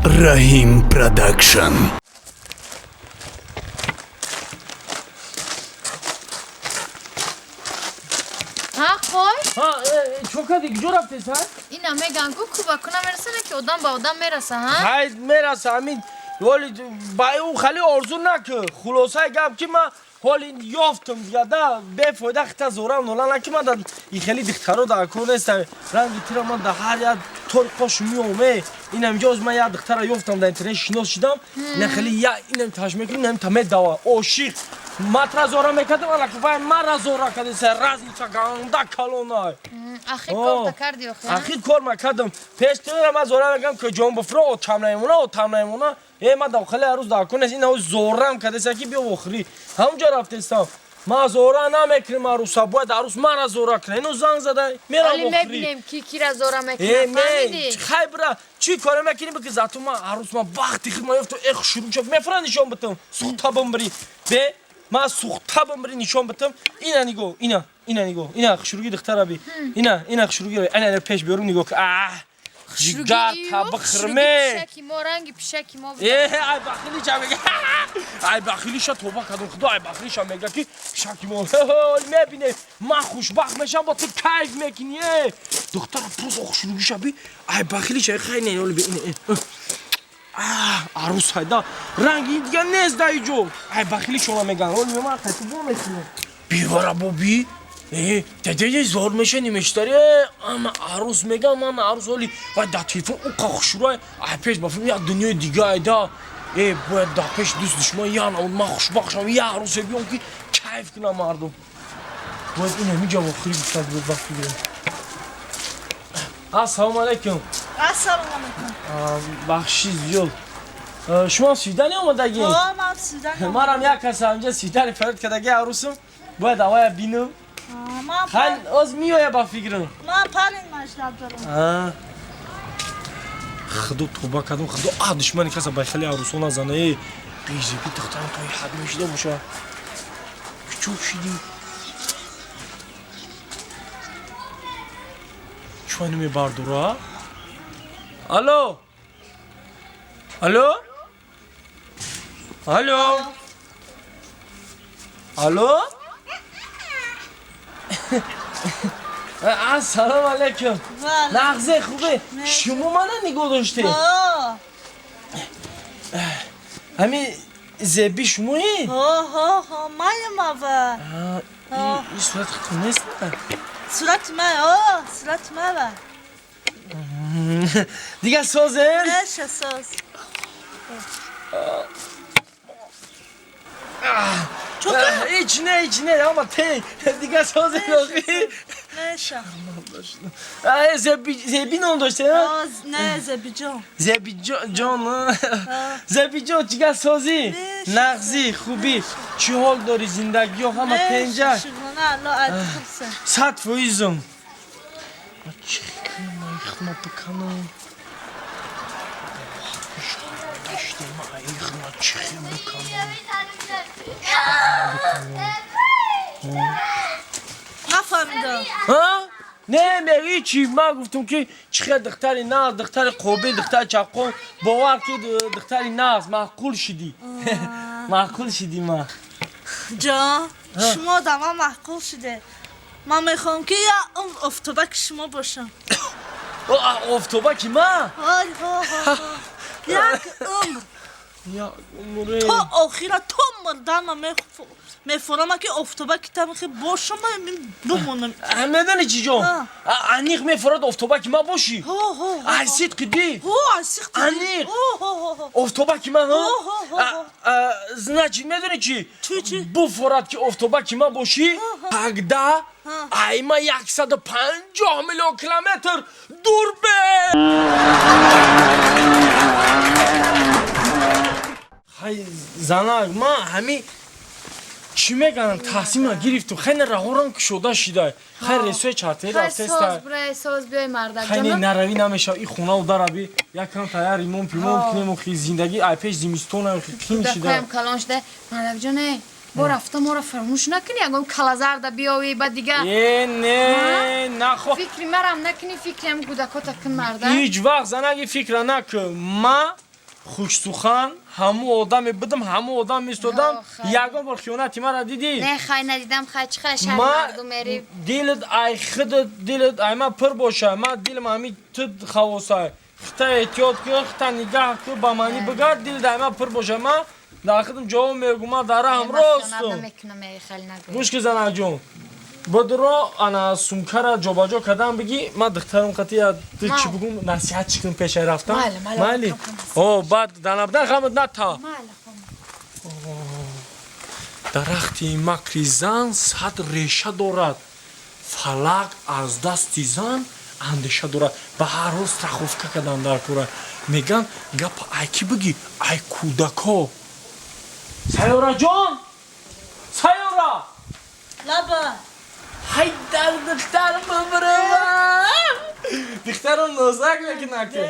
Раҳим Продакшн. Ҳа, қой. Ҳа, чо кади, куҷо рафтеса? Ина меган ку кӯбакуна мераса, ки одам ба одам мераса, ҳа? Ҳай, мераса, ҳамин воли ба ӯ хали орзу накӣ. Хулосаи гап ки ман ҳоли ёфтам дигада, бефоида хита зорам нола наки, ман да и хели духтаро дар кор неста. Ранги тира ман да ҳар як тори қош меом. Э, инам ҷоз ман як духтара ёфтам, дар интернет шинос шидам. Ина хели я инам таш мекунам, инам та медава. Ошиқ. Ман тра зора мекардам, ана ки вай мара зора кардеса, разница ганда калонай. Ахир корта карди охи? Ахир кор ма кардам. Пеш тира ман зора мекардам, ки ҷон буфро, отам намемона, отам намемона. Э, ман дохили арӯз дар кор нест, ина зорам кардеса ки биё охирӣ. Ҳамунҷо рафтестам. Ман зора намекунам арӯса, бояд арӯс мара зора кунад. Ино занг зада, мерам Ҳоли охирӣ. Мебинем, ки кира зора Э, мекунад, не, фаҳмидӣ? хай бира, чӣ коре мекунӣ бики, зато ман арӯс ман бахти худ ман ёфтам, эх, шурӯъ шуд. Мефурам нишон битам, сухта бимбирӣ. Бе, ман сухта бимбирӣ нишон битам. Ина нигоҳ, ина, ина нигоҳ, ина хушруги духтара би. Ина, ина хушруги, ина ина пеш биёрум, нигоҳ. Аҳ! Ҷигар та бихӯрме. Пишаки мо, ранги пишаки мо. Э, ай бахилиша мега. Ай бахилиша тоба кардам, худо, ай бахилиша мега ки пишаки мо. Мебине, ман хушбахт мешам, бо ту кайф мекунӣ. Э, духтара просто хушругиша би, ай бахилиша хай не, оли би, ина. Арӯс ҳайда. Ранги дига нест дар иҷо. Ай бахилишона меган. Оли ман хай ту бо мекунӣ. Бивара боби. Э, дедеде зор меша немештари. Э, ама арӯс мегам, ман арӯс оли вай дар телефон уқа хушрӯй. Ай пеш ба филм як дунёи дига айда. Э, бояд дар пеш дӯст душман я намуд, ман хушбахт шавам, я арӯсе биём ки кайф кунам мардум. Бояд ин ҳамин ҷо охири гуфта буд вақт бигирам. Ассалому алайкум. Ассалому алайкум. Бахши зиёд. Шумо свидание омадагӣ? Ҳо, ман свидание. Манам як кас ҳамҷа свидание фарид кардаги арӯсам. Бояд авая бинам. Ман Хай, оз меоя ба фикрам. Ман парень мажлаб дорам. Худо, тоба кардам, худо, а душмани каса ба хеле арӯсо назана. Э, бизиби духтарам то ҳад мешида боша. Кучук шидӣ. Чӯ намебардора? Алло? Алло? Алло? Алло? Ассалому алайкум. Нағзе, хубе? Шумо мана нигоҳ доштед? Ҳо. Ҳамин зеби шумои? Ҳо, ҳо, ҳо, маям ава. Ин сурати худтон нест? Сурати ман, ҳо, сурати ман ва. Дигар созен? Неша соз. Ҳеҷ не, ҳеҷ не, ама те. Дигар созен охи. Неша. Зеби, зеби ном доште, а? Не, Зебиҷон. Зебиҷон, Зебиҷон, чигар созӣ? Нағзӣ, хубӣ. Чӣ ҳол дорӣ, зиндагиё ҳама тенҷа? Шукрона Алло, айти хубса. 100%-м. Чӣ кунам, ай хидмат биканам? Ай хидмат чӣ хел биканам? Нафаҳмидам. Ҳа? Не, мегӣ чӣ? Ман гуфтам ки чӣ хел духтари нағз, духтари қобил, духтари чаққон, бовар ки духтари нағз, маъқул шидӣ. Маъқул шидӣ ман. Ҷон, шумо да ман маъқул шуде. Ман мехоҳам ки як умр офтобаки шумо бошам. Офтобаки ман? Ҳой, ҳо, ҳо. Як умр. Як умре. То охира, то мурдан ман мефорам ки офтобаки тамихи бошам, ман бимонам. Медонӣ чӣ, ҷон? Аниқ мефорад офтобаки ман бошӣ? Ҳо, ҳо. Ай сидқи ди? Ҳо, ай сидқи. Аниқ. Ҳо, ҳо, ҳо. Офтобаки ман, ҳо? Ҳо, ҳо, ҳо. Значит, медонӣ чӣ? Чӣ, чӣ? Буфорад ки офтобаки ман бошӣ, тогда ай ма 150 миллион километр дур бе. Хай, занак, ман ҳами чӣ мегӯям, таҳсилма гирифтум, хай раҳорам кушода шида, хай рейсои чартери рафтеста. Соз бирай, соз биёй, мардак. Хай, не, наравӣ намешав, и хонау дараби, якам таяр римон пимон кунем, хи зиндагӣ ай пеш зимистона хи қин шида. Кӯдакоям калон шуда, мардакҷон. Э, бо рафта моро фаромӯш накунӣ, ягон калазарда биёвӣ ба дига. Э, не, нахо. Фикри марам накунӣ, фикри ҳам кӯдакота кун, мардак. Ҳеҷ вақт, занаги, фикра накун, ма Хушсухан, ҳаму одаме будам, ҳаму одам истодам. Ягон бор хиёнати мара дидӣ? Не, хай, надидам, хай, чӣ хеле шаҳри мардум мери. Дилат ай худат, дилат ай ма пур боша. Ма дилам ҳами ту хавосай. Хита эҳтиёт кун, хита нигаҳ кун, ба манӣ бигард, дилат ай ма пур боша. Ма дар худам ҷавоб мегӯм, ма дар раҳам ростум. Гӯш ки, занаҷон, бодро ана сумкара ҷобаҷо кардан бигӣ, ман духтарам қати чӣ бугум, насиҳат чӣ кунам пешай рафтам. Майли, о, баъд данабдан ғамат ната. Дарахти макри зан 100 реша дорад, фалак аз дасти зан андеша дорад. Ба ҳар ҳол страховка кардан дар кора. Меган, гапа ай кӣ бигӣ? Ай кӯдако. Сайёраҷон, Сайёра! Лаба. Ҳай, дар духтарам бибирам, духтарам нозак мекунад ки.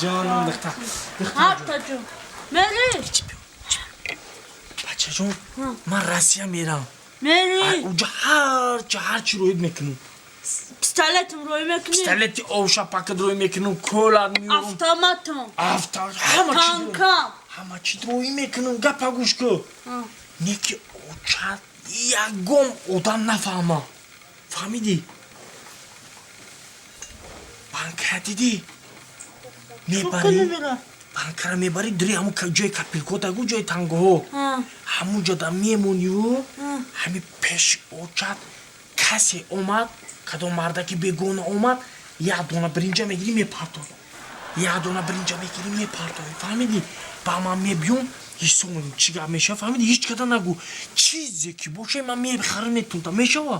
Ҷонам, духтар. Мери. Бачаҷон, ман Россия мерам. Мери. Уҷа ҳарчи ҳарчи роид мекунам. Пистолетам рӯй мекунӣ. Пистолети овшапакат рӯй мекунам, колат меёрам. Автоматам. Ҳама чиз. Танкам. Ҳама чиз рӯй мекунам, гапа гӯш ку. Неки очат ягон одам нафаҳма. Фаҳмидӣ? Банка дидӣ? Мебарӣ? Банкара мебарӣ, дири ҳамун ҷои копилкотагу, ҷои тангоҳо. Ҳамун ҷода мемониву ҳами пеши очат касе омад, кадом мардаки бегона омад, як дона биринҷа мегирӣ, мепартоӣ. Як дона биринҷа мегирӣ, мепартоӣ. Фаҳмидӣ? Ба ман мебиём, ҳисоб мекунам, чӣ гап мешава, фаҳмидӣ? Ҳеҷ када нагӯ. Чизе ки боша, ман мехарам, метунтам. Мешава?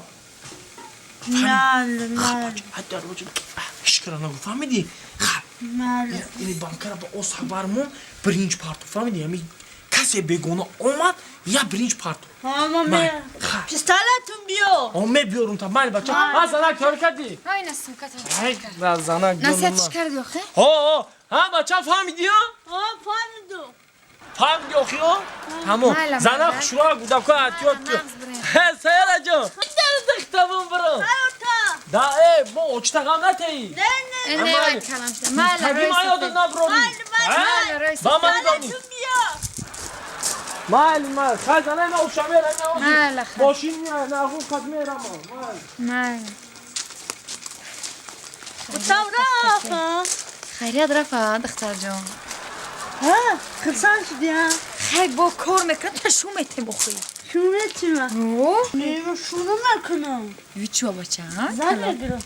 Ҳеҷ када нагӯ, фаҳмидӣ? Ини банкара ба ос хабармон, биринҷ парто, фаҳмидӣ? Ами касе бегона омад, я биринҷ парто. Пистолетум биё. О, мебиёрум та, майли, бача. А, занак, тайёр кардӣ? Занак. Насиҳатиш карди охе? Ҳо, ҳа, бача, фаҳмидӣ? Фаҳмиду. Фаҳмиди охи? Тамом, занак хушрӯа, гудако эҳтиёт кун. Сайёраҷон, духтабун бирам. Да, э, мо очта ғам натеӣ. Таги ма ёдат наброрӣ. Ба мани донӣ. Майли, майли. Хай, занай, ма уша мерам. Мошин меяд, нағу қад мерам. Майли. Утам рафа. Хайрият рафа, духтарҷон. Хурсанд шудӣ? Хай, бо кор мекунад, та шу метем охи. Шу метима? Не, шу намекунам. Чё, бача? Зан мегирам.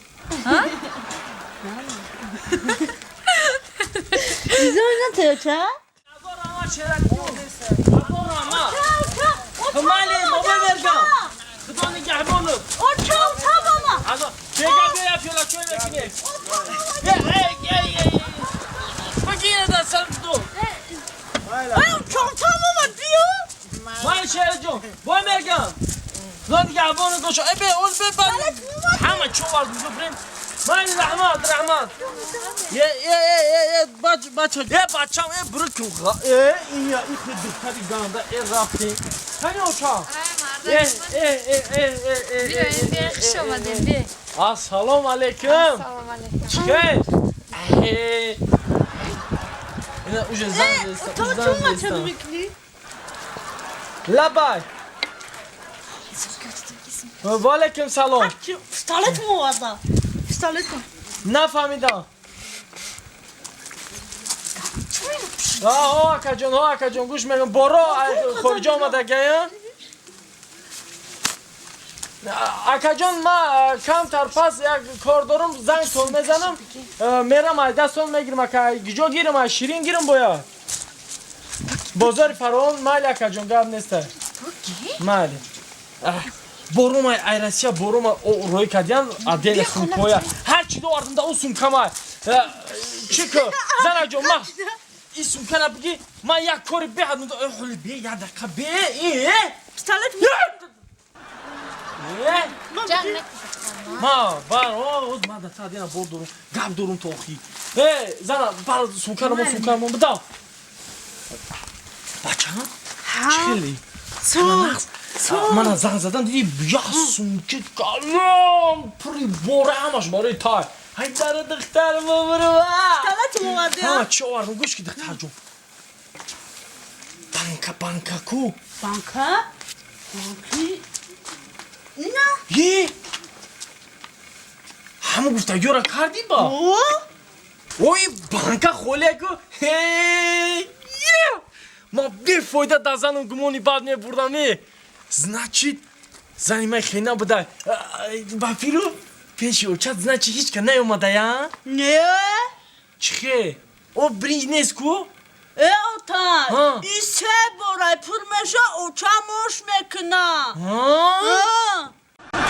Изо натеоча? Майли, бобо бергам. Худо нигаҳбонат. Оча, оча, баба. Бега, бея, пиёла чой мекунем. Эй, эй, эй. Бигир дастам ту. Ай, оча, оча, баба, биё. Майли, шераҷон, бой мергам. Худо нигаҳбонат боша. Эй, бе, он бе, ҳама чо вард бибрем. Майли, раҳмат, раҳмат. Е, е, е, е, бач, бача, е, бачам, е, брукум. Е, ия, ихи духтари ганда, е, рафти. Кани оча? Е, е, е, е, е, е, е, хуш омадем, бе. Ассалому алейкум. Ассалому алейкум. Чӣ хел? Э. Ина уже зан. То чун мача мекунӣ? Лабай. Ва алейкум салом. Пистолет моварда. Пистолетам. Нафаҳмидам. О, акаҷон, о, акаҷон, гӯш мекун. Боро хориҷа омадагая? Акаҷон, ма камтар пас як кор дорам, зангтон мезанам, мерам, ай дастон мегирам, ака. Гиҷо гирам? Ай Ширин гирам бояд. Бозори Фараон, майли, акаҷон, гап неста. Майли. Борум ай Россия, борум рӯй кардиан, отдельно сумкоя. Ҳар чи довардам да он сумкамай. Чӣ ку? Занаҷон, ма ин сумкара биги, ман як кори беҳад, ҳоли бе, як дақиқа бе, э? Пистолет. Ма бар, о, ма да та дена бор дорум, гап дорум то охи. Э, зана, бар сумкаро, мо сумкаро бидав. Бача? Чӣ хеле? Мана занг задан, диди, як сумки калон пури бора, ҳамаш барои тай. Ҳай, дара духтар бобурва. Пистолет. Оварди? Ҳа, чӣ овардам, гӯш ки, духтарҷон, банка, банка ку. Банка? Банки? Ина? Е, ҳама гуфтагиёра кардӣ ба? О? Ой, банка холия ку. Е, ман бефоида дар зану гумони бад мебурдам. Е, значит, зани ман хеле набуда ба фиру пеши очат, значит, ҳеч ка наёмадая. Не. Чӣ хе, о, бринҷ нест ку? Э, отай. Ҳа. И се борай пур меша, оча мош мекуна. Ҳа? А.